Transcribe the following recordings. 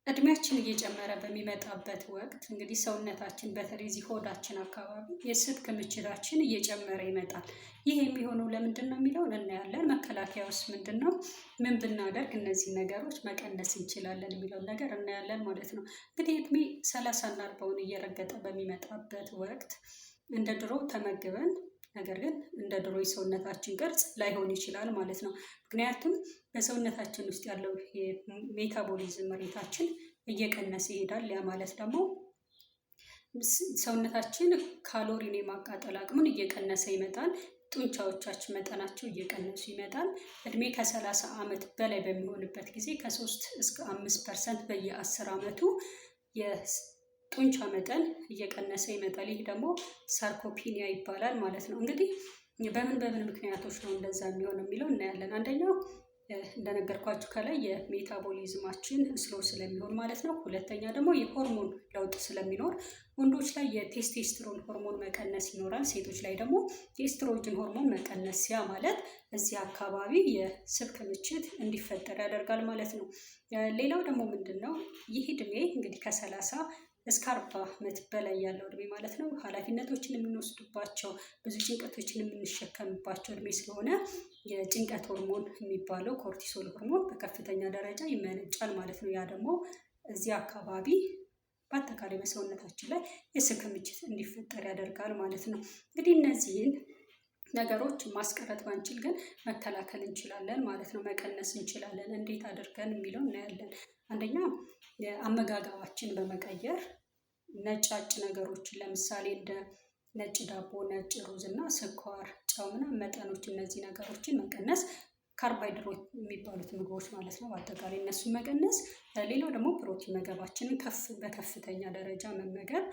እድሜያችን እየጨመረ በሚመጣበት ወቅት እንግዲህ ሰውነታችን በተለይ እዚህ ሆዳችን አካባቢ የስብ ክምችታችን እየጨመረ ይመጣል። ይህ የሚሆነው ለምንድን ነው የሚለውን እናያለን። መከላከያውስ ምንድን ነው? ምን ብናደርግ እነዚህን ነገሮች መቀነስ እንችላለን የሚለውን ነገር እናያለን ማለት ነው። እንግዲህ እድሜ 30ና 40ውን እየረገጠ በሚመጣበት ወቅት እንደ ድሮ ተመግበን ነገር ግን እንደ ድሮ የሰውነታችን ቅርጽ ላይሆን ይችላል ማለት ነው። ምክንያቱም በሰውነታችን ውስጥ ያለው የ metabolism rate ኣችን እየቀነሰ ይሄዳል። ያ ማለት ደግሞ ሰውነታችን ካሎሪን የማቃጠል አቅሙን እየቀነሰ ይመጣል። ጡንቻዎቻችን መጠናቸው እየቀነሱ ይመጣል። እድሜ ከ30 ዓመት በላይ በሚሆንበት ጊዜ ከ3 እስከ 5% በየ10 ዓመቱ የጡንቻ መጠን እየቀነሰ ይመጣል። ይህ ደግሞ sarcopenia ይባላል ማለት ነው። እንግዲህ በምን በምን ምክንያቶች ነው እንደዛ የሚሆነው የሚለው እናያለን። አንደኛው እንደነገርኳችሁ ከላይ የ metabolism ኣችን slow ስለሚሆን ማለት ነው። ሁለተኛ ደግሞ የሆርሞን ለውጥ ስለሚኖር ወንዶች ላይ የቴስቴስትሮን ሆርሞን መቀነስ ይኖራል። ሴቶች ላይ ደግሞ የኤስትሮጅን ሆርሞን መቀነስ፣ ያ ማለት እዚህ አካባቢ የስብ ክምችት እንዲፈጠር ያደርጋል ማለት ነው። ሌላው ደግሞ ምንድን ነው? ይህ እድሜ እንግዲህ ከ30 እስከ 40 ዓመት በላይ ያለው እድሜ ማለት ነው። ኃላፊነቶችን የምንወስድባቸው፣ ብዙ ጭንቀቶችን የምንሸከምባቸው እድሜ ስለሆነ የጭንቀት ሆርሞን የሚባለው cortisol ሆርሞን በከፍተኛ ደረጃ ይመነጫል ማለት ነው። ያ ደግሞ እዚህ አካባቢ በአጠቃላይ በሰውነታችን ላይ የስብ ክምችት እንዲፈጠር ያደርጋል ማለት ነው። እንግዲህ እነዚህን ነገሮች ማስቀረት ባንችል ግን መከላከል እንችላለን ማለት ነው። መቀነስ እንችላለን። እንዴት አድርገን የሚለው እናያለን። አንደኛ የአመጋገባችን በመቀየር ነጫጭ ነገሮችን ለምሳሌ እንደ ነጭ ዳቦ፣ ነጭ ሩዝ እና ስኳር፣ ጨው ምናምን መጠኖች እነዚህ ነገሮችን መቀነስ፣ ካርቦሃይድሬት የሚባሉት ምግቦች ማለት ነው። በአጠቃላይ እነሱን መቀነስ። ሌላው ደግሞ ፕሮቲን መገባችንን በከፍተኛ ደረጃ መመገብ።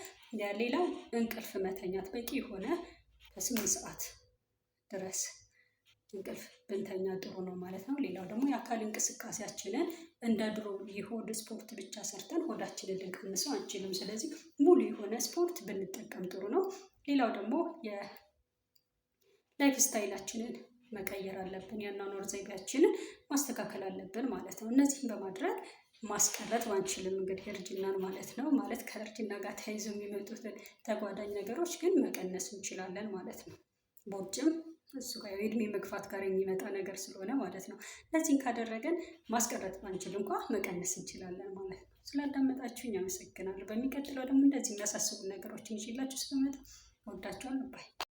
ሌላው እንቅልፍ መተኛት፣ በቂ የሆነ ከ8 ሰዓት ድረስ እንቅልፍ ብንተኛ ጥሩ ነው ማለት ነው። ሌላው ደግሞ የአካል እንቅስቃሴያችንን እንደ ድሮ የሆድ ስፖርት ብቻ ሰርተን ሆዳችንን ልንቀንሰው አንችልም። ስለዚህ ሙሉ የሆነ ስፖርት ብንጠቀም ጥሩ ነው። ሌላው ደግሞ የ lifestyle ኣችንን መቀየር አለብን። የአኗኗር ዘይቤያችንን ማስተካከል አለብን ማለት ነው። እነዚህን በማድረግ ማስቀረት ባንችልም እንግዲህ እርጅናን ማለት ነው፣ ማለት ከእርጅና ጋር ተያይዘው የሚመጡትን ተጓዳኝ ነገሮች ግን መቀነስ እንችላለን ማለት ነው። ቦርጭም እሱ ጋር የእድሜ መግፋት ጋር የሚመጣ ነገር ስለሆነ ማለት ነው። እነዚህን ካደረገን ማስቀረት ባንችል እንኳ መቀነስ እንችላለን ማለት ነው። ስላዳመጣችሁኝ አመሰግናለሁ። በሚቀጥለው ደግሞ እንደዚህ የሚያሳስቡ ነገሮችን ይዤላችሁ እስከምመጣ እወዳችኋለሁ። Bye.